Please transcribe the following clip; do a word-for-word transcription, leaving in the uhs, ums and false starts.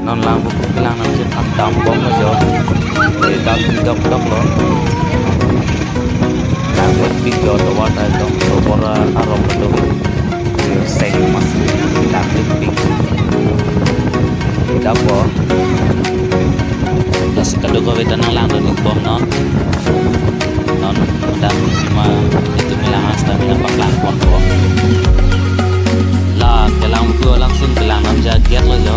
Non lang buk lang nang si thang dam bom lo jo. Eh, dam dok dok lo. Lang buk pik jo, tovar ta dong, tovar arong lo. Eh, seng mas lang buk pik. Dam bom. Lasi kadokave ta nang lang dun ik bom non. Non dam ma itum lang asta lang paklang pon bom. La kelang ku lang sun kelang nam ja giat lo jo.